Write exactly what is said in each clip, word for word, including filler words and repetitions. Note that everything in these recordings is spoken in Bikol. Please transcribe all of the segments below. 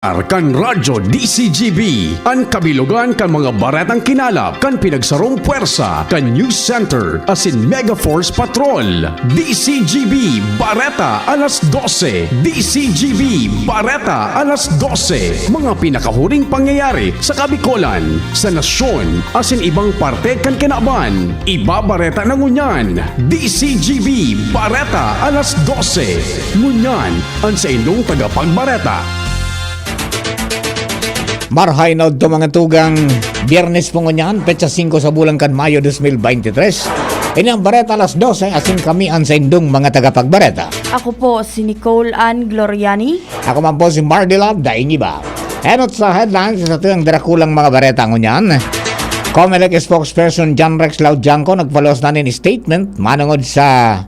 Kan Radyo D C G B, an kabilogan kan mga baretang kinalap kan pinagsarong pwersa kan News Center asin Mega Force Patrol. D C G B Bareta alas dose. D C G B Bareta alas dose. Mga pinakahuring pangyayari sa Kabikolan, sa nasyon, asin ibang parte kan kinaban. Ibabareta na ngunyan. D C G B Bareta alas dose. Ngunyan, an saindong tagapagbareta. Marhay na udto, mga tugang. Biyernes po ngunyan, petsa singko sa bulan kan Mayo dos mil beintitres. Ini ang Bareta alas dose, asin kami an saindong mga tagapagbareta. Ako po si Nicole Ann Gloriani. Ako man po si Mardy Love Daingiba. Enot sa headlines sa satuyang darakulang mga bareta ngunyan. Comelec spokesperson John Rex Laudiangco nagpaluwas na nin statement manongod sa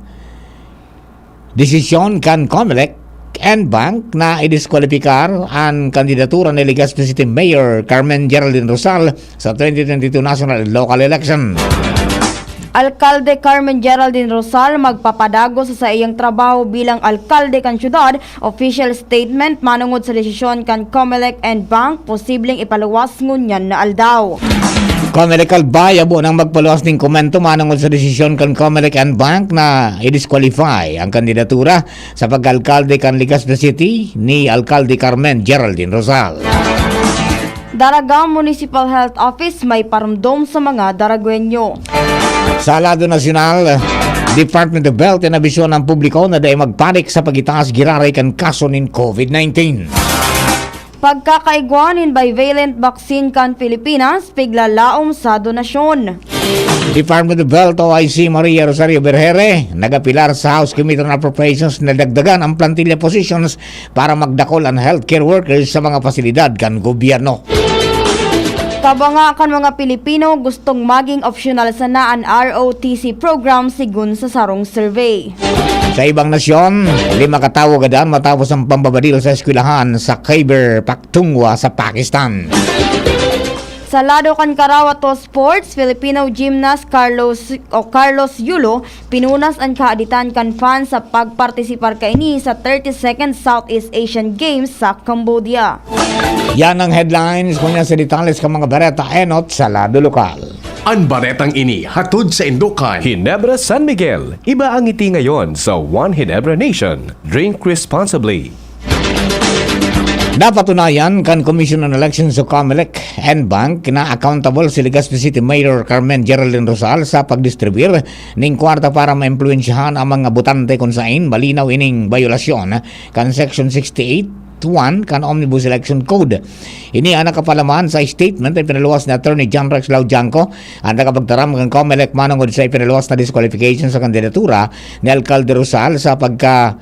desisyon kan Comelec and Bank na idiskwalipikar an kandidatura ni Legazpi City Mayor Carmen Geraldine Rosal sa twenty twenty-two national and local election. Alkalde Carmen Geraldine Rosal magpapadago sa saiyang trabaho bilang alkalde kan syudad. Official statement manongod sa desisyon kan Comelec and Bank posibleng ipaluwas ngunyan na aldaw. Comelec Albay, abo nang magpaluwas nin komento manongod sa desisyon kan Comelec and Bank na i-disqualify ang kandidatura sa pagka-alkalde kan Legazpi City ni Alkalde Carmen Geraldine Rosal. Daraga Municipal Health Office may paromdom sa mga Daragwenyo. Sa lado nasyonal, Department of Health inabisyon ang publiko na dai magpanik sa pag-itaas giraray kan kaso nin COVID nineteen. Pagkakaigwa nin bivalent vaccine kan Pilipinas, piglalaom sa donasyon. Department of Health o I C Maria Rosario Berhere nagapilar sa House Committee on Appropriations na dagdagan ang plantilla positions para magdakol an healthcare workers sa mga pasilidad kan gobyerno. Kabanga kan mga Pilipino gustong maging opsyonal sana an R O T C program, sigon sa sarong survey. Sa ibang nasyon, lima katawo gadan matapos ang pambabadil sa eskwelahan sa Khyber Pakhtunkhwa sa Pakistan. Sa lado kan Karawa to Sports, Filipino gymnast Carlos o Carlos Yulo pinunas an kahaditan kan fans sa pagpartisipar kaini sa thirty-second Southeast Asian Games sa Cambodia. Yan ang headlines. Kung yan sa detalles kan mga bareta, enot sa lado lokal. An baretang ini hatod saindo kan Ginebra San Miguel. Iba ang ngiti ngayon sa One Ginebra Nation. Drink responsibly. Napatunayan kan Commission on Elections o Comelec and Bank na accountable si Legazpi City Mayor Carmen Geraldine Rosal sa pagdistribuyar ning kwarta para maimpluwensyahan ang mga botante, kun sain malinaw ining bayolasyon kan Section sixty-eight one kan Omnibus Election Code. Ini ang nakapalaman sa statement na ipinaluwas ni Attorney John Rex Laudianco, ang nakapagtaram kan Comelec manongod sa ipinaluwas na disqualification sa kandidatura ni Alcalde Rosal sa pagka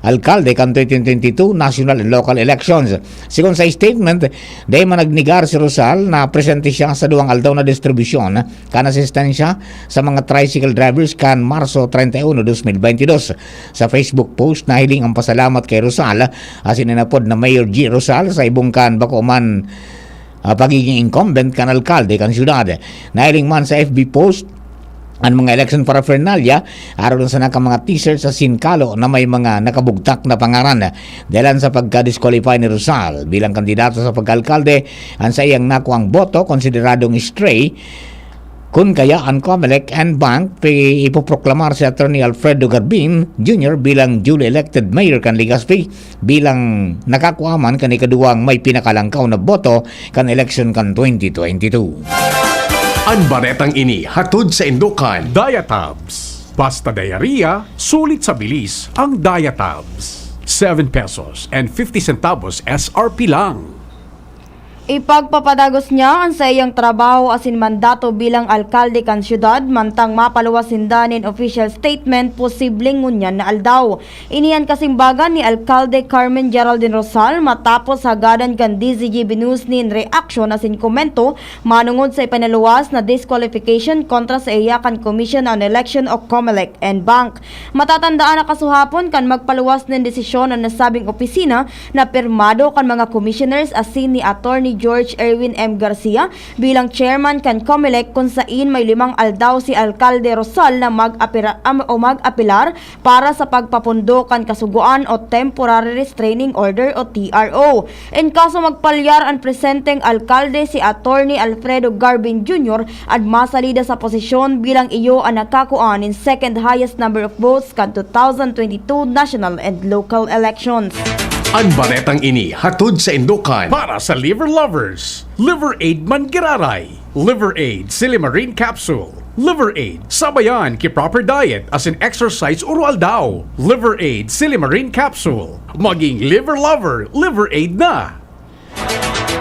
alkalde kan twenty twenty-two national and local elections. Sigon sa statement, dai man nagnegar si Rosal na presente siya sa duwang aldaw na distribusyon kan asistensya sa mga tricycle drivers kan Marso treinta y uno, dos mil beinte y dos. Sa Facebook post, nahiling ang pasalamat kay Rosal, asin inapod na Mayor G Rosal, sa ibong kan bako man ah, pagiging incumbent kan alkalde kan syudad. Nahiling man sa F B post an mga election paraphernalia, arog na sana kan mga T-shirts asin kalo na may mga nakabugtak na pangaran. Dahelan sa pagka-disqualify ni Rosal bilang kandidato sa pagkaalkalde, an saiyang nakuang boto konsideradong stray kun kaya an Comelec and Bank pi-, ipoproklamar si Attorney Alfredo Garbin Junior bilang duly elected mayor kan Legazpi, bilang nakakua man kan ikaduwang may pinakalangkaw na boto kan eleksyon kan twenty twenty-two. An baretang ini hatod saindo kan Diatabs. Basta diarrhea, sulit sa bilis ang Diatabs. Seven pesos and fifty centavos S R P lang. Ipagpapadagos niya an saiyang trabaho asin mandato bilang alkalde kan syudad, mantang mapaluwas sinda nin official statement posibleng ngunyan na aldaw. Ini an kasimbagan ni Alkalde Carmen Geraldine Rosal matapos hagadan kan D Z G B News nin reaksyon asin komento manongod sa ipinaluwas na disqualification kontra saiya kan Commission on Election o Comelec and Bank. Matatandaan na kasuhapon kan magpaluwas nin desisyon an nasabing opisina na pirmado kan mga commissioners asin ni Attorney George Erwin M. Garcia bilang chairman kan Comelec, kun sain may limang aldaw si Alkalde Rosal na mag-apira-, am-, o mag-apelar para sa pagpapundo kan kasugoan o temporary restraining order o T R O. In kaso magpalyar an presenteng alkalde, si Attorney Alfredo Garbin Junior an masalida sa posisyon bilang iyo an nakakua nin second highest number of votes kan two thousand twenty-two national and local elections. An baretang ini hatod sa Indokan para sa liver lovers. Liver Aid man giraray. Liver Aid Silimarin Capsule. Liver Aid, sabayan ki proper diet asin exercise oro-aldaw. Liver Aid Silimarin Capsule. Maging liver lover, Liver Aid na!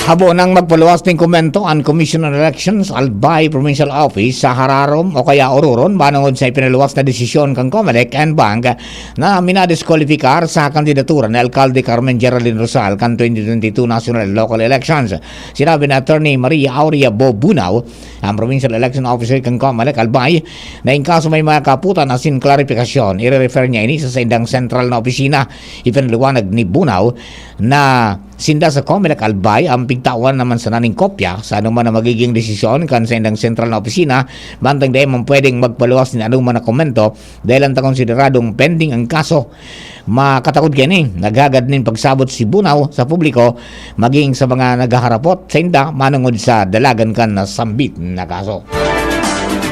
Habo nang magpaluwas nin komento an Commission on Elections, Albay Provincial Office, sa hararom o kaya ororon manongod sa ipinaluwas na desisyon kan Comelec and Bank na minadiskwalipikar sa kandidatura ni Alkalde Carmen Geraldine Rosal kan twenty twenty-two national and local elections. Sinabi ni Attorney Maria Aurea Bo Bunao, ang Provincial Election Officer kan Comelec Albay, na in kaso may mga kaputan asin klarifikasyon, ire-refer niya ini sa saindang sentral na opisina. Ipinaliwanag ni Bunao na sinda sa Comelec Albay ang pigtawan naman sana nin kopya sa anoman na magiging desisyon kan saindang sentral na opisina, bantang dai man pwedeng magpaluwas nin anoman na komento dahil anta konsideradong pending ang kaso. Makatakod kaini, naghagad nin pagsabot si Bunao sa publiko, maging sa mga naghaharapot sainda manongod sa dalagan kan nasambit na kaso.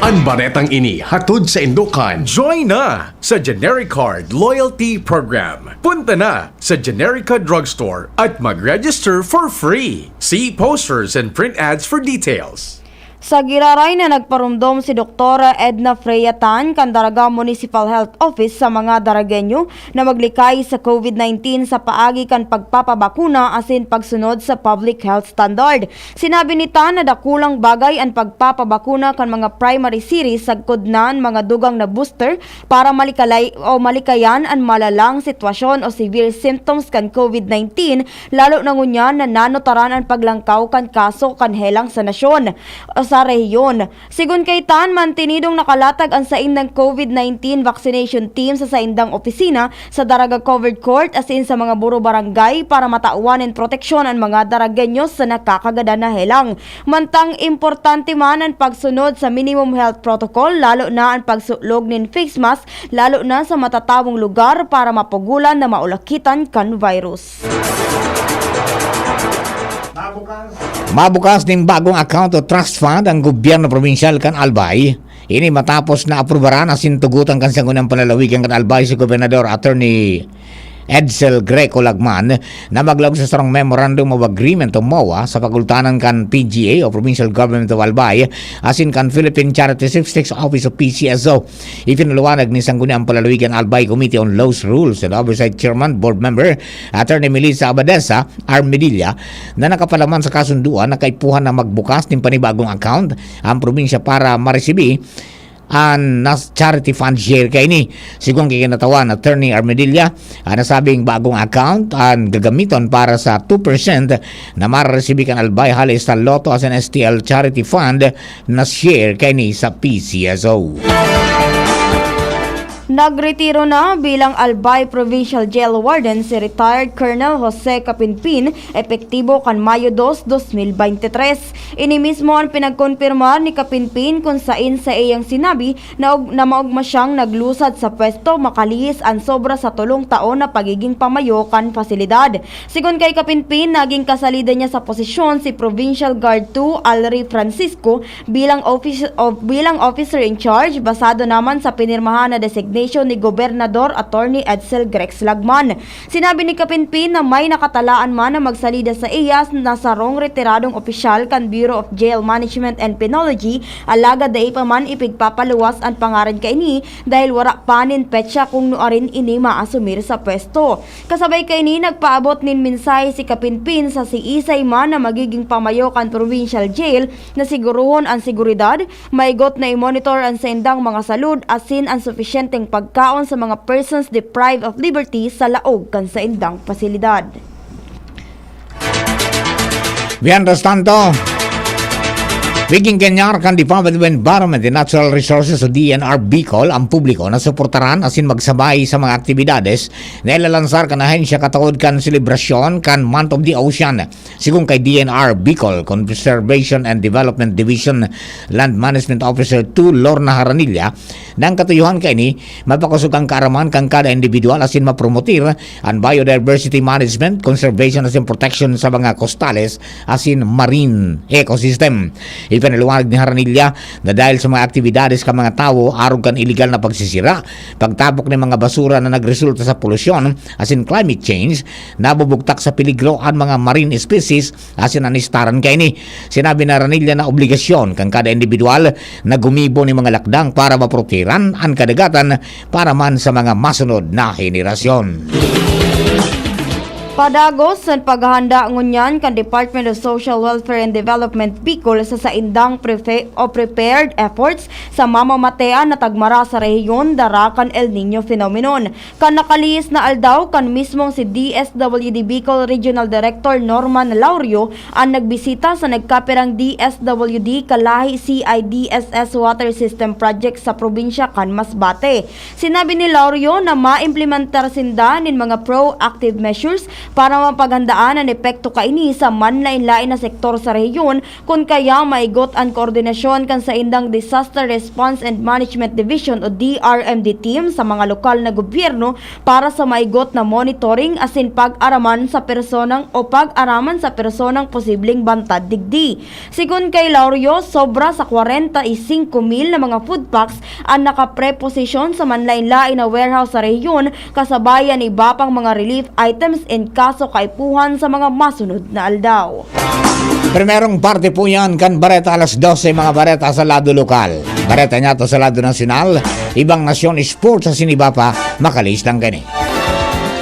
An baretang ini hatod sa Indokan. Join na sa Generic Card Loyalty Program. Punta na sa Generica Drugstore at mag-register for free. See posters and print ads for details. Sa giraray na nagparomdom si Doktora Edna Freya Tan kan Daraga Municipal Health Office sa mga Daragueño na maglikay sa COVID nineteen sa paagi kan pagpapabakuna asin pagsunod sa public health standard. Sinabi ni Tan na dakulang bagay an pagpapabakuna kan mga primary series sagkod na an mga dugang na booster para malikalay o malikayan an malalang sitwasyon o severe symptoms kan COVID nineteen, lalo na ngunyan na nanutaran an paglangkaw kan kaso kan helang sa nasyon o sa rehiyon. Sigon kay Tan, mantinidong nakalatag an saindang COVID nineteen vaccination team sa saindang opisina sa Daraga Covered Court asin sa mga buro barangay para matawan nin proteksyon an mga Daragueños sa nakakagadan na helang. Mantang importante man an pagsunod sa minimum health protocol, lalo na an pagsulog nin face mask, lalo na sa matatawong lugar para mapugulan na maulakitan kan virus. Mabukas nin bagong account o trust fund ang gobyerno probinsyal kan Albay. Ini matapos na aprubaran asin tugotan kan Sangguniang Panlalawigan kan Albay si Gobernador Attorney Edsel Greco Lagman na maglaog sa sarong Memorandum of Agreement o MOA sa pagultanan kan P G A o Provincial Government of Albay asin kan Philippine Charity Statistics Office o P C S O. Ipinaliwanag ni Sangguniang Panlalawigan Albay Committee on Laws, Rules and Oversight Chairman, Board Member, Attorney Melissa Abadesa Armedilla, na nakapalaman sa kasunduan na kaipuhan na magbukas nin panibagong account ang probinsya para maresibi an nas charity fund share kaini. Sigon kay kinatawan Attorney Armedilla, an nasabing bagong account an gagamiton para sa two percent na mararesibi kan Albay hale sa Lotto asin S T L Charity Fund na share kaini sa P C S O. Nagretiro na bilang Albay Provincial Jail Warden si retired Colonel Jose Capinpin, epektibo kan Mayo dos, dos mil bente tres. Ini mismo an pinagkonpirmar ni Capinpin kun sain sa iyang sinabi na og-, na maogma siyang naglusad sa pwesto makalihis an sobra sa tolong taon na pagiging pamayo kan pasilidad. Sigon kay Capinpin, naging kasalida niya sa posisyon si Provincial Guard two Alri Francisco bilang office-, o bilang officer in charge, basado naman sa pinirmahan na designation ni Gobernador Attorney Edsel Grex Lagman. Sinabi ni Capinpin na may nakatalaan man na magsalida sa iya na sarong retiradong opisyal kan Bureau of Jail Management and Penology, alagad dai pa man ipigpapaluwas an pangaran kaini dahil wara pa nin petsa kung nuarin ini maasumir sa pwesto. Kasabay kaini, nagpaabot nin mensahe si Capinpin sa siisay man na magiging pamayo kan provincial jail na sigurohon an seguridad, maigot na i-monitor an saindang mga salud asin an supisyenteng pagkaon sa mga persons deprived of liberty sa laog kan saindang pasilidad. Mientras tanto, Piging kanyar kan Department of Environment and Natural Resources o D N R Bicol ang publiko na suportaran asin magsabay sa mga aktibidades na ilalansar kan ahensya kataod kan selebrasyon kan Month of the Ocean. Sigon kay D N R Bicol Conservation and Development Division Land Management Officer two Lorna Haranilla, nang katuyuhan kaini, mapakosog ang kaaraman kan kada individual asin mapromotir an biodiversity management, conservation asin protection sa mga kostales asin marine ecosystem. Ipinaliwanag ni Haranilla na dahil sa mga aktibidades kan mga tawo arog kan iligal na pagsisira, pagtapok nin mga basura na nagresulta sa polusyon asin climate change, nabubugtak sa peligro an mga marine species asin an istaran kaini. Sinabi ni Haranilla na obligasyon kan kada individual na gumibo nin mga lakdang para maprotehiran an kadagatan para man sa mga masunod na henerasyon. Padagos sa paghahanda ngunyan kan Department of Social Welfare and Development Bicol sa saindang prefe-, o prepared efforts sa mamamatean na tagmara sa rehiyon dara kan El Niño phenomenon. Kan nakalihis na aldaw, kan mismong si D S W D Bicol Regional Director Norman Laurio an nagbisita sa nagkapirang D S W D Kalahi C I D S S Water System Project sa probinsya kan Masbate. Sinabi ni Laurio na maimplementar sinda nin mga proactive measures para mapaghandaan an epekto kaini sa manlaen-laen na sektor sa rehiyon, kun kaya maigot an koordinasyon kan saindang Disaster Response and Management Division o D R M D team sa mga lokal na gobyerno para sa maigot na monitoring asin pag-araman sa personang o pag-araman sa personang posibleng bantad digdi. Sigon kay Laurio, sobra sa kwarenta y singko mil na mga food packs an nakapreposisyon sa manlaen-laen na warehouse sa rehiyon, kasabay an iba pang mga relief items in kaso kaipuhan sa mga masunod na aldaw. Primerong parte po yan kan Bareta alas dose, mga bareta sa lado lokal. Bareta niya to sa lado nasyonal, ibang nasyon, sports asin iba pa, makalihis lang kani.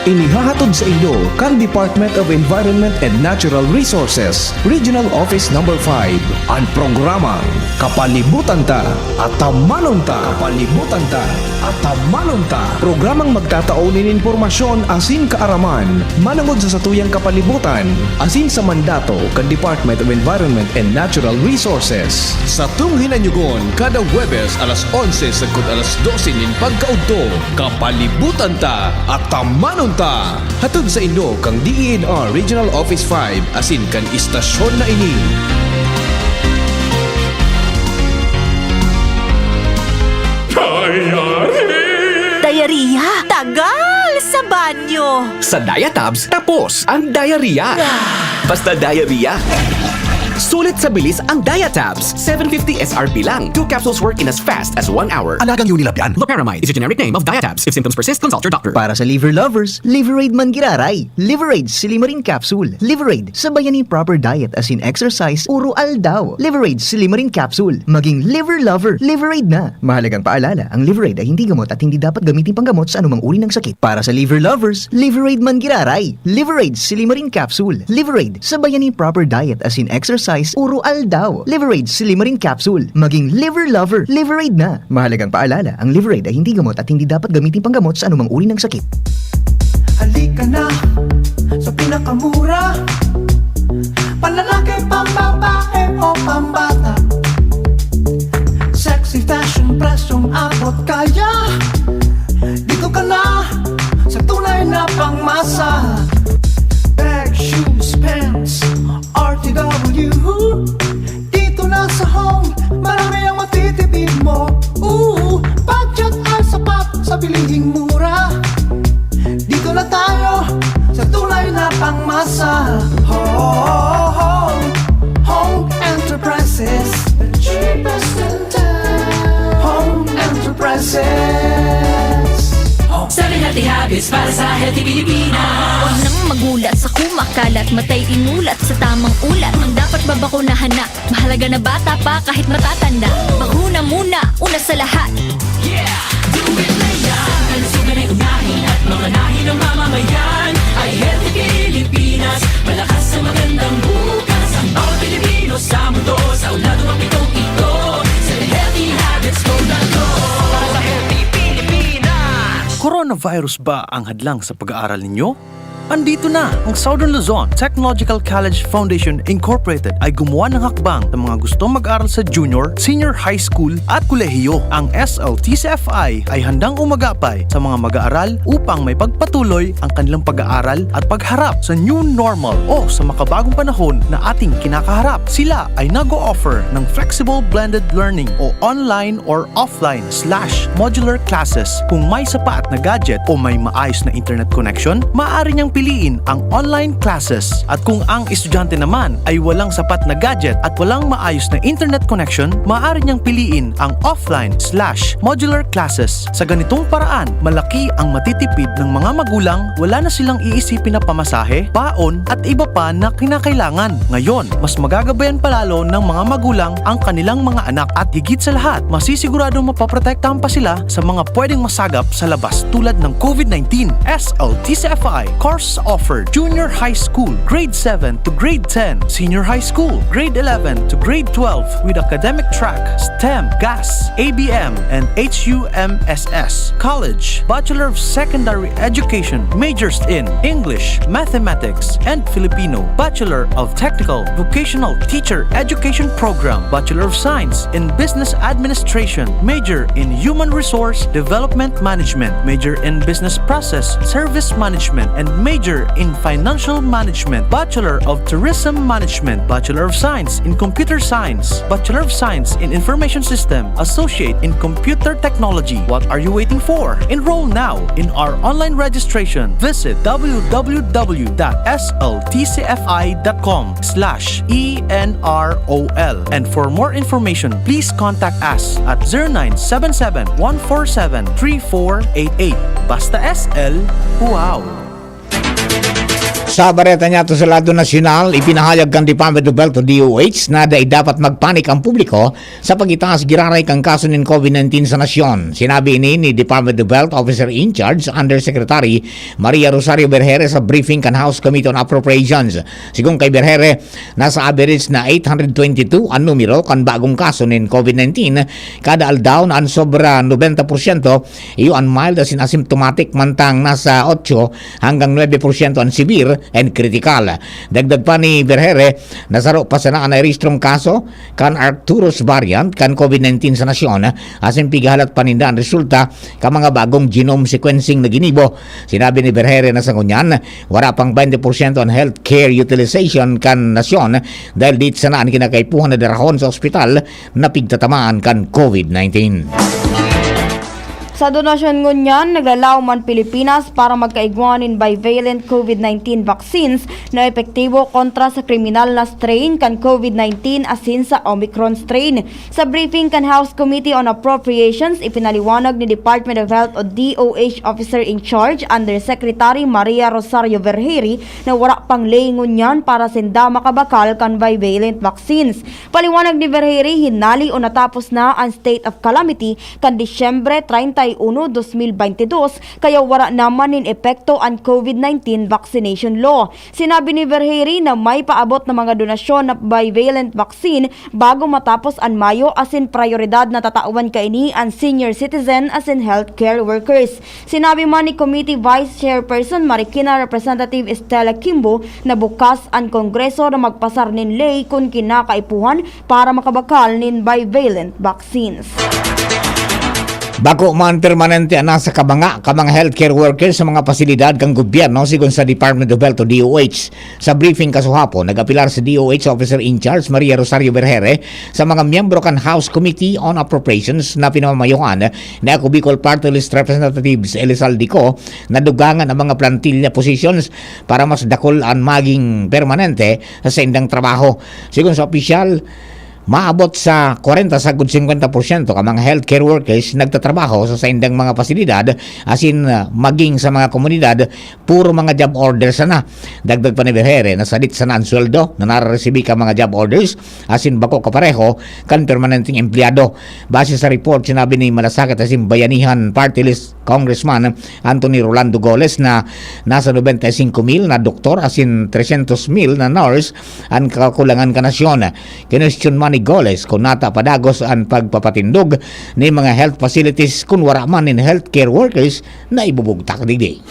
Inihahatod sa inyo kan Department of Environment and Natural Resources, Regional Office Number five, an programang Kapalibutan Ta, Atamanon Ta. Kapalibutan Ta, Atamanon Ta. Programang magtatao nin impormasyon asin kaaraman manongod sa satuyang kapalibutan asin sa mandato kan Department of Environment and Natural Resources. Satong hinanyugon kada Huwebes alas onse sagkod alas dose nin pagkaudto. Kapalibutan Ta, Atamanon Ta. Hatod sa inyo kan D E N R Regional Office five asin kan istasyon na ini. Diarrhea? Tagal sa banyo! Sa Diatabs, tapos ang diarrhea. Basta diarrhea. Sulit sa bilis ang Diatabs. Seven fifty S R P lang. Two capsules work in as fast as one hour. Alagang Unilab yan. Loperamide is a generic name of Diatabs. If symptoms persist, consult your doctor. Para sa liver lovers, Liverade man giraray. Liverade, Silimarin Capsule. Liverade, sabayan nin proper diet asin exercise, uro aldaw. Liverade, Silimarin Capsule. Maging liver lover, Liverade na. Mahalagang paalala, ang Liverade ay hindi gamot at hindi dapat gamitin panggamot sa anumang uri ng sakit. Para sa liver lovers, Liverade man giraray. Liverade, Silimarin Capsule. Liverade, sabayan nin proper diet asin exercise, uro aldaw. Liverade, Silimarin Capsule. Maging liver lover, Liverade na. Mahalagang paalala, ang Liverade ay hindi gamot at hindi dapat gamitin panggamot sa anumang uri ng sakit. Halika na sa pinakamura. Panlalaki, pambabae o pambata. Sexy fashion, presyong abot kaya. Dito ka na sa tunay na pangmasa. Bag, shoes, pants, R T W. Dito na sa Home, marami ang matitipid mo. Ooh, budget ay sapat sa bilihing mura. Dito na tayo sa tunay na pangmasa. Home, Home Enterprises, the cheapest in town. Home Enterprises. Seven healthy habits para sa healthy Pilipinas. Huwag nang magulat sa kumakalat, matay imulat sa tamang ulat. Ang dapat babakunahan na, mahalaga na bata pa kahit matatanda. Bakuna muna, una sa lahat. Yeah! Do it na yan! Kalusugan ay unahin at mamanahin ng mamamayan. Ay healthy Pilipinas, malakas sa magandang bukas. Ang bawat Pilipino sa mundo, sa uladong ang pitong ito. Sa healthy habits, go na go! Para sa healthy Pilipinas! Coronavirus ba ang hadlang sa pag-aaral ninyo? Andito na ang Southern Luzon Technological College Foundation Incorporated ay gumawa ng hakbang sa mga gustong mag-aral sa junior, senior high school at kolehiyo. Ang S L T C F I ay handang umagapay sa mga mag-aaral upang may pagpatuloy ang kanilang pag-aaral at pagharap sa new normal o sa makabagong panahon na ating kinakaharap. Sila ay nag-o-offer ng flexible blended learning o online or offline slash modular classes. Kung may sapat na gadget o may maayos na internet connection, maaari niyang piliin ang online classes. At kung ang estudyante naman ay walang sapat na gadget at walang maayos na internet connection, maaari niyang piliin ang offline slash modular classes. Sa ganitong paraan, malaki ang matitipid ng mga magulang, wala na silang iisipin na pamasahe, baon, at iba pa na kinakailangan. Ngayon, mas magagabayan palalo ng mga magulang ang kanilang mga anak at higit sa lahat, masisiguradong mapoprotektahan pa sila sa mga pwedeng masagap sa labas tulad ng COVID nineteen. S L T C F I course offered: Junior High School, Grade seven to Grade ten, Senior High School, Grade eleven to Grade twelve with academic track, STEM, GAS, A B M, and H U M S S. College, Bachelor of Secondary Education, majors in English, Mathematics, and Filipino, Bachelor of Technical Vocational Teacher Education Program, Bachelor of Science in Business Administration, major in Human Resource Development Management, major in Business Process Service Management, and major in Financial Management, Bachelor of Tourism Management, Bachelor of Science in Computer Science, Bachelor of Science in Information System, Associate in Computer Technology. What are you waiting for? Enroll now in our online registration. Visit w w w dot s l t c f i dot com slash e n r o l. And for more information, please contact us at zero nine seven seven, one four seven, three four eight eight. Basta S L, wow! Sa bareta niya to sa lado nasyonal, ipinahayag kan Department of Health o D O H na dai dapat magpanik ang publiko sa pagitaas giraray kan kaso nin COVID nineteen sa nasyon. Sinabi ini ni Department of Health Officer in Charge Undersecretary Maria Rosario Berhere sa briefing kan House Committee on Appropriations. Sigon kay Berhere, nasa average na eight hundred twenty-two an numero kan bagong kaso nin COVID nineteen kada aldaw, na an sobra nobenta porsyento iyo an mild asin asymptomatic, mantang nasa otso hanggang nuebe porsyento an severe and critical. Dagdag pa ni Berhere na saro pa sana an nairehistrong kaso kan Arcturus variant kan COVID nineteen sa nasyon, asin pigahalat pa ninda an resulta kan mga bagong genome sequencing na ginibo. Sinabi ni Berhere na sa ngunyan, wara pang baynte porsyento an healthcare utilization kan nasyon, dahil dito sana an kinakaipuhan na darahon sa ospital na pigtatamaan kan COVID nineteen. Sa donasyon ngunyan, naglalaom an Pilipinas para magkaigwa nin bivalent COVID nineteen vaccines na epektibo kontra sa kriminal na strain kan COVID nineteen asin sa Omicron strain. Sa briefing kan House Committee on Appropriations, ipinaliwanag ni Department of Health o D O H Officer in Charge Undersecretary Maria Rosario Vergeri na wara pang ley ngunyan para sinda makabakal kan bivalent vaccines. Paliwanag ni Vergeri, hinali o natapos na an state of calamity kan Disyembre treinta y uno, dos mil baynte dos, kaya wara naman nin epekto an COVID nineteen vaccination law. Sinabi ni Vergeri na may paabot na mga donasyon na bivalent vaccine bago matapos an Mayo, asin prayoridad na tatawan kaini an senior citizen asin healthcare workers. Sinabi man ni Committee Vice Chairperson Marikina Representative Stella Kimbo na bukas an Kongreso na magpasar nin ley kun kinakaipuhan para makabakal nin bivalent vaccines. Bako man permanente an nasa kabanga kan mga healthcare workers sa mga pasilidad kan gobyerno, sigon sa Department of Health o D O H. Sa briefing kasuhapon, nag-apelar si D O H Officer in Charge Maria Rosario Vergere sa mga miyembro kan House Committee on Appropriations na pinamamayohan ni Ako Bicol Party List Representatives Elizalde Co na dugangan ang mga plantilla positions para mas dakul an maging permanente sa saindang trabaho. Sigon sa opisyal, maabot sa kwarenta sagkod singkwenta porsyento ka mga healthcare workers nagtatrabaho sa saindang mga pasilidad, asin, ah, maging sa mga komunidad, puro mga job orders sana. Dagdag pa ni Vergere na sadit sana an sweldo na nararesibi ka mga job orders, asin bako kapareho kan permanenteng empleyado. Base sa report, sinabi ni Malasakit asin Bayanihan Party List Congressman Anthony Rolando Goles na nasa nobenta y singko mil na doktor asin tresyentos mil na nurse an kakulangan kan nasyon. Kinwestiyon man ni Goles kun nata padagos an pagpapatindog nin mga health facilities kun wara man nin healthcare workers na ibubugtak digdi.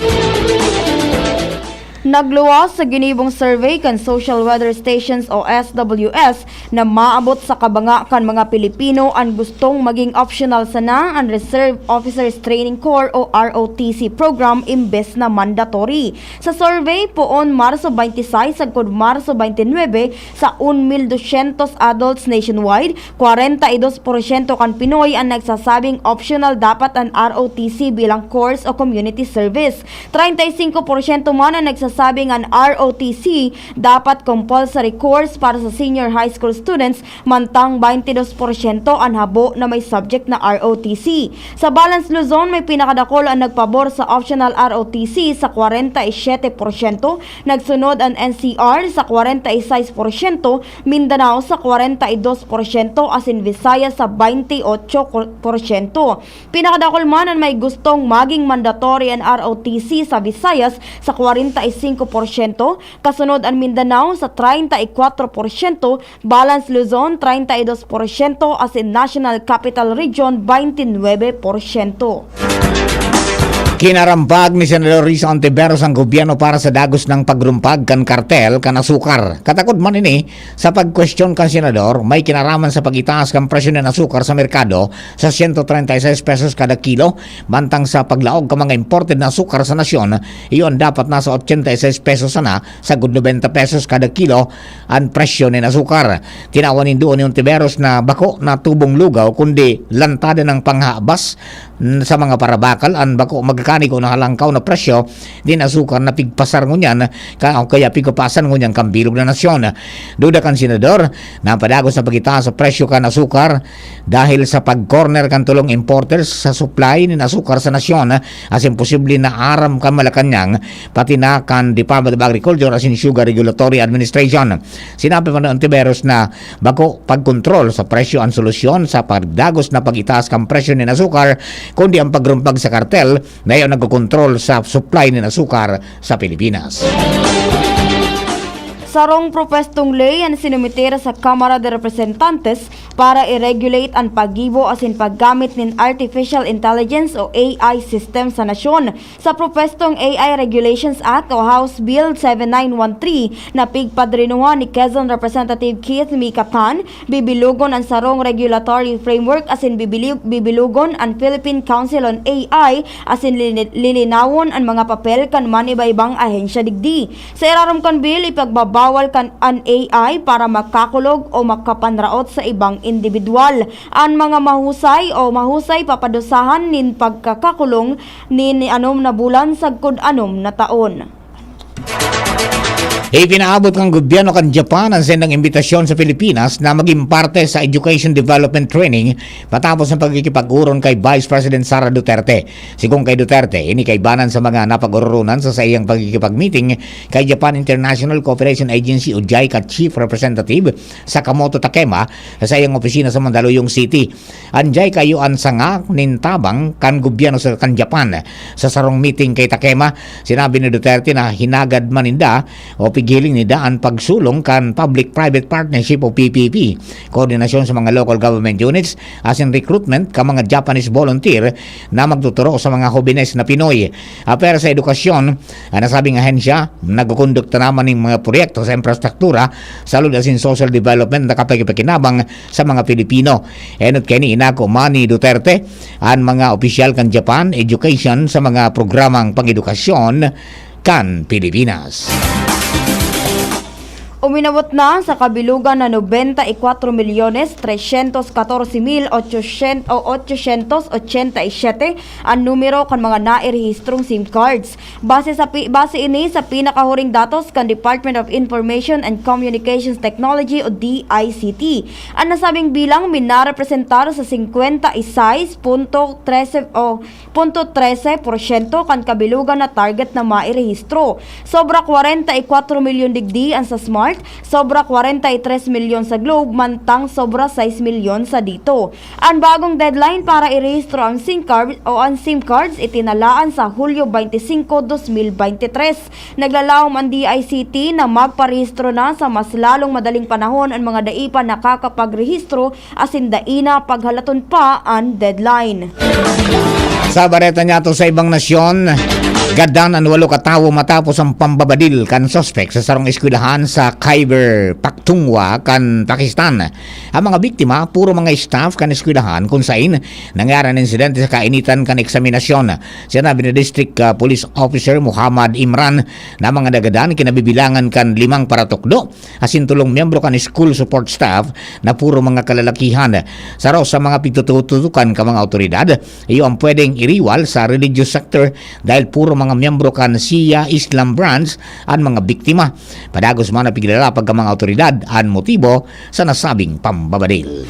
Nagluwas sa ginibong survey kan Social Weather Stations o S W S na maabot sa kabanga kan mga Pilipino an gustong maging optional sana an Reserve Officers Training Corps o R O T C program imbes na mandatory. Sa survey, poon Marso twenty-six sagkod Marso twenty-nine, sa un mil dosyentos adults nationwide, kwarenta y dos porsyento kan Pinoy an nagsasabing optional dapat an R O T C bilang course o community service. Treinta y cinco porsyento man an nagsasabing an R O T C dapat compulsory course para sa senior high school students, mantang twenty dos porsyento an habo na may subject na R O T C. Sa Balance Luzon, may pinakadakul an nagpabor sa optional R O T C sa kwarenta y siyete porsyento, nagsunod an N C R sa kwarenta y sais porsyento, Mindanao sa kwarenta y dos porsyento, asin Visayas sa twenty y ocho porsyento. Pinakadakul man an may gustong maging mandatory an R O T C sa Visayas sa kwarenta y singko porsyento, kasunod an Mindanao sa treinta y kwatro porsyento, Balance Luzon, treinta y dos porsyento, asin National Capital Region, twenty y nuebe porsyento. Kinarampag ni Senador Risa Ontiveros ang gobyerno para sa dagos na pagrumpag kan kartel kan asukar. Katakod man ini sa pagkwestiyon kan senador, may kinaraman sa pag-itaas kan presyo nin asukar sa merkado sa siyento treinta y seis pesos kada kilo, mantang sa paglaog kan mga imported na asukar sa nasyon, iyon dapat nasa ochenta y seis pesos sana, sagkod nobenta pesos kada kilo an presyo nin asukar. Tinawan nindo ni Ontiveros na bako na tubong lugaw, kundi lantadan ng panghabas, mm, sa mga parabakal an bako magkanigo na halangkaw na presyo nin asukar na pigpasar ngunyan ka, o kaya pigpapasan ngunyan kan bilog na nasyon. Duda kan senador na padagos na pag-itaas sa presyo kan asukar dahil sa pag-corner kan tulong importers sa supply nin asukar sa nasyon, asin posible na aram kan Malacañang, pati na kan Department of Agriculture asin Sugar Regulatory Administration. Sinabi pa ni Ontiveros na bako pagkontrol sa presyo an solusyon sa pagdagos na pag-itaas kan presyo nin asukar, kundi ang pagrumpag sa kartel na iyo nagkokontrol sa supply nin asukar sa Pilipinas. Sarong propwestong ley an sinumiter sa Kamara de Representantes para i-regulate an paggibo asin paggamit nin artificial intelligence o A I system sa nasyon. Sa propwestong A I Regulations Act o House Bill seven nine one three na pigpadrinuhan ni Quezon Representative Keith Micatan, bibilugon an sarong regulatory framework asin bibili-, bibilugon an Philippine Council on A I asin lini-, lilinawon an mga papel kan manibaibang ahensya digdi. Sa irarom kan bill, ipagbabawal kan an A I para makakulog o makapanraot sa ibang indibidwal. An mga mahusay o mahusay papadusahan nin pagkakakulong nin anom na bulan sagkod anom na taon. Ipinaabot kan gobyerno kan Japan an saindang imbitasyon sa Pilipinas na maging parte sa education development training matapos ang pagkikipag-uron kay Vice President Sara Duterte. Sigon kay Duterte, ini kaibanan sa mga napag-ororonan sa saiyang pagkikipag-meeting kay Japan International Cooperation Agency o JICA Chief Representative Sakamoto Takema sa saiyang opisina sa Mandaluyong City. An JICA iyo an sanga nin tabang kan gobyerno sa, kan Japan. Sa sarong meeting kay Takema, sinabi ni Duterte na hinagad man ninda o pighiling ninda an pagsulong kan Public-Private Partnership o P P P, koordinasyon sa mga local government units, asin recruitment kan mga Japanese volunteer na magtuturo sa mga hobenes na Pinoy. Apwera sa edukasyon, an nasabing ahensya nagkukondukta naman nin mga proyekto sa infrastruktura, salud asin social development na kapakipakinabang sa mga Pilipino. Enot kaini, inako man ni Duterte an mga opisyal kan Japan Education sa mga programang pang-edukasyon kan Pilipinas. Uminabot na sa kabilugan na nobenta y kwatro milyones tresyentos katorse mil ochosyentos o ochosyentos ochenta y siyete an numero kan mga nairehistrong SIM cards. Base sa pi-, base ini sa pinakahuring datos kan Department of Information and Communications Technology o D I C T. An nasabing bilang minarepresentar sa singkwenta y sais punto trese o punto trese porsyento kan kabilugan na target na mairehistro. Sobra kwarenta y kwatro milyon digdi an sa Smart, sobra kwarenta y tres milyon sa Globe, mantang sobra sais milyon sa Dito. An bagong deadline para irehistro an SIM card o an SIM cards itinalaan sa Hulyo twenty-five, twenty twenty-three. Naglalaom an D I C T na magparehistro na sa mas lalong madaling panahon an mga dai pa nakakapagrehistro asin dai na paghalaton pa an deadline. Sa bareta niyato sa ibang nasyon, Gadan an walo ka tawo matapos ang pambabadil kan suspek sa sarong eskwelahan sa Khyber Pakhtunkhwa kan Pakistan. Ang mga biktima, puro mga staff kan eskwelahan kun sain nangyari an insidente sa kainitan kan eksaminasyon. Sinabi ni District, ah, Police Officer Muhammad Imran na mga nagadan kinabibilangan kan limang paratukdo asin tolong miyembro kan school support staff na puro mga kalalakihan. Saro sa mga pigtututukan kan mga awtoridad, iyo ang pwedeng iriwal sa religious sector dahil puro mga miyembro kan Shia Islam branch an mga biktima. Padagos man na piglalapag kan mga awtoridad an motibo sa nasabing pambabadil.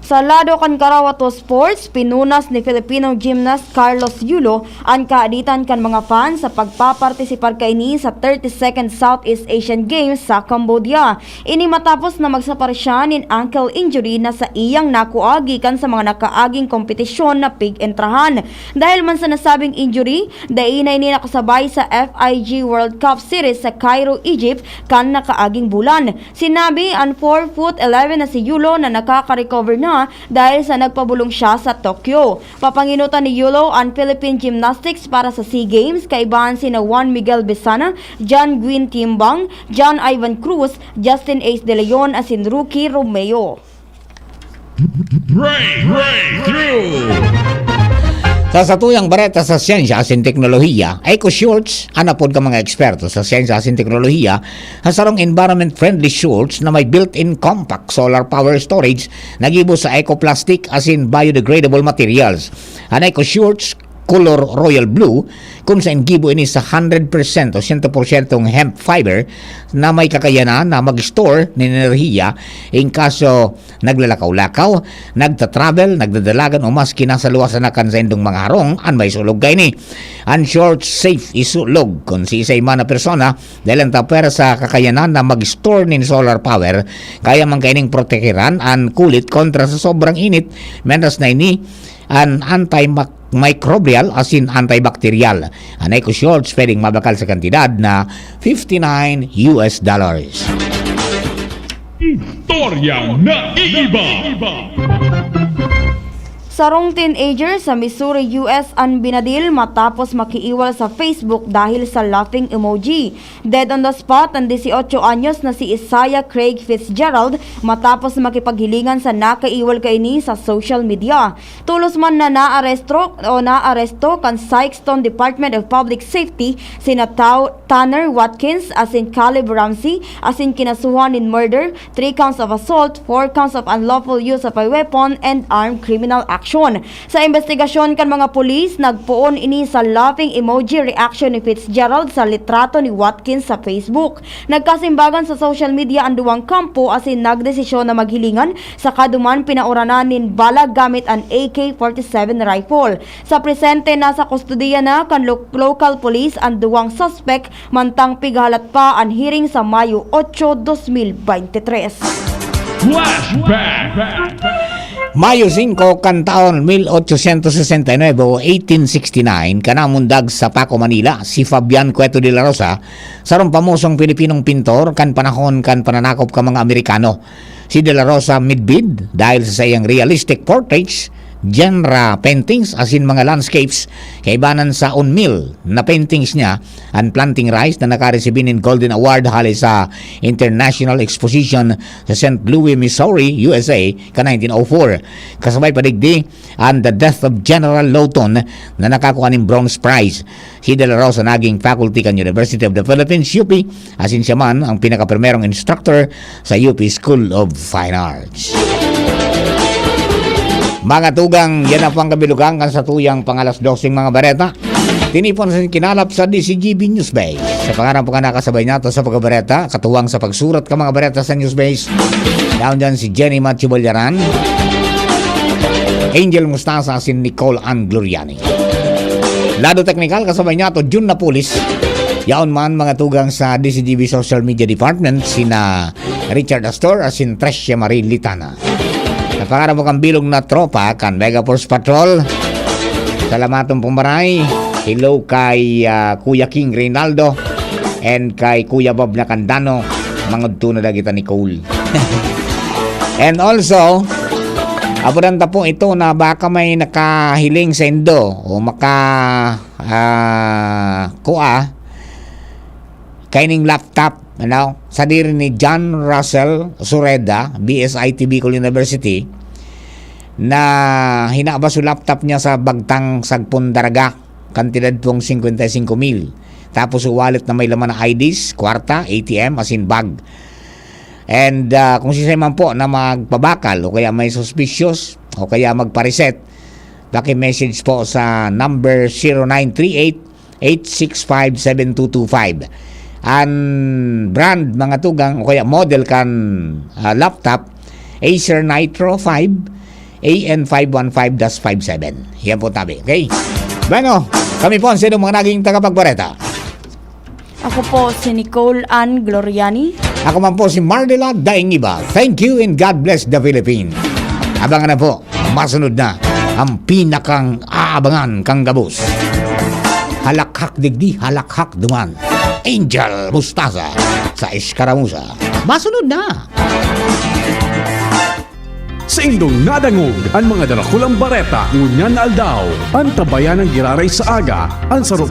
Sa lado kan Karawato Sports, pinunas ni Filipino gymnast Carlos Yulo an kaaditan kan mga fans sa pagpapartisipar kaini sa thirty-second Southeast Asian Games sa Cambodia. Ini matapos na magsapar siya nin ankle injury na sa iyang nakuha gikan sa mga nakaaging kompetisyon na pig-entrahan. Dahil man sa nasabing injury, dai na ini nakasabay sa F I G World Cup Series sa Cairo, Egypt, kan nakaaging bulan. Sinabi an four foot eleven na si Yulo na nakaka-recover na dahil sa nagpabolong siya sa Tokyo. Papangenotan ni Yulo an Philippine Gymnastics para sa SEA Games, kaibahan sina Juan Miguel Besana, John Gwyn Timbang, John Ivan Cruz, Justin Ace De Leon asin Rookie Romeo. Breakthrough! Sa satuyang bareta sa siyensya asin teknolohiya, EcoShorts, an apod kan mga eksperto sa siyensya asin teknolohiya, an sarong environment-friendly shorts na may built-in compact solar power storage na gibo sa eco-plastic asin biodegradable materials. An EcoShorts, color royal blue, kun sain gibo ini sa hundred percent o siyento porsyentong hemp fiber na may kakayanan na mag-store nin enerhiya in kaso naglalakaw-lakaw, nagta-travel, nagdadalagan o maski nasa luwasan na kan saindong mga harong an may sulog kaini. An short safe isulog kun siisay man na persona dahil an tapwer sa kakayanan na mag-store nin solar power, kaya man kaining proteheran an kulit kontra sa sobrang init, mentras na ini an antimicrobial asin antibacterial. An EcoShorts pwedeng mabakal sa kantidad na fifty-nine U S dollars. Istoryang naiiba. Sarong teenager sa Missouri, U S an binadil matapos makiiwal sa Facebook dahil sa laughing emoji. Dead on the spot an dieciocho anyos na si Isaiah Craig Fitzgerald matapos makipaghilingan sa nakaiwal kaini sa social media. Tolos man na naaresto o naaresto kan Sikeston Department of Public Safety sina Tau-, Tanner Watkins asin Caleb Ramsey asin kinasuhan nin murder, three counts of assault, four counts of unlawful use of a weapon, and armed criminal action. Sa imbestigasyon kan mga pulis, nagpoon ini sa laughing emoji reaction ni Fitzgerald sa litrato ni Watkins sa Facebook. Nagkasimbagan sa social media an duwang kampo asin nagdesisyon na maghilingan, saka duman pinauranan nin bala gamit an A K forty-seven rifle. Sa presente, nasa kustodiya na kan lo-, local police an duwang suspek, mantang pighahalat pa an hearing sa Mayo otso, dos mil bente tres. Flashback! Mayo singko kan taon mil ochocientos sesenta y nueve o eighteen sixty-nine, kanamundag sa Paco, Manila, si Fabian Cueto de la Rosa, sarong pamosong Pilipinong pintor kan panahon kan pananakop kan mga Amerikano. Si De La Rosa midbid dahil sa saiyang realistic portraits, genre paintings asin mga landscapes, kaibanan sa unmil na paintings niya, an Planting Rice na nakaresibi nin Golden Award hale sa International Exposition sa Saint Louis, Missouri, U S A, ka nineteen oh four. Kasabay pa digdi, an The Death of General Lawton na nakakua nin Bronze Prize. Si De La Rosa naging faculty kan University of the Philippines, U P, asin siya man ang pinakaprimerong instructor sa U P School of Fine Arts. Mga tugang, yan ang pangkabilugan kan satuyang pangalas doseng mga bareta. Tinipon sa kinalap sa D Z G B Newsbase. Sa pangaran po ka nakasabay nato sa pagkabareta, katuwang sa pagsurat ka mga bareta sa Newsbase. Yaon dyan si Jenny Matthew Ballaran, Angel Mustasa, si Nicole Ann Gloriani. Lado teknikal, kasabay niya to, Jun Napolis. Yaon man mga tugang sa D Z G B Social Media Department, sina Richard Astor asin Tricia Marie Litana. Sa pangaran po kan bilog na tropa kan Mega Force Patrol, salamaton pong maray. Hello kay, ah, Kuya King Reynaldo and kay Kuya Bob Nakandano. Mangudto na dagita ni Cole. And also, Abudan ta po ito na baka may nakahiling sa indo o maka, ah, kua, kaining laptop, ano, sadiri ni John Russell Sureda, B S I T Bicol University, na hinaba so laptop niya sa bagtang sagpon daraga, kantidad pong singkwenta y singko mil. Tapos so wallet na may laman na I Ds, kwarta, A T M, asin bag. And, ah, kung siisay man po na magpabakal o kaya may suspicious o kaya magpa-reset, paki-message po sa number zero nine three eight, eight six five, seven two two five. An brand, mga tugang, o kaya model kan, ah, laptop, Acer Nitro five, A N five one five dash five seven. Yan po tabi, okay? Bueno, kami po ang sinong mga naging tagapagbareta. Ako po si Nicole Ann Gloriani. Ako man po si Marnela Daingiba. Thank you and God bless the Philippines. Abangan na po, masunod na ang pinakang aabangan kang gabos. Halakhak digdi, halakhak duman. Angel Mostaza sa Escaramuza. Masunod na! Saindong nadangog an mga darakulang bareta ngunyan na aldaw. Antabayan ang giraray sa aga, an sarong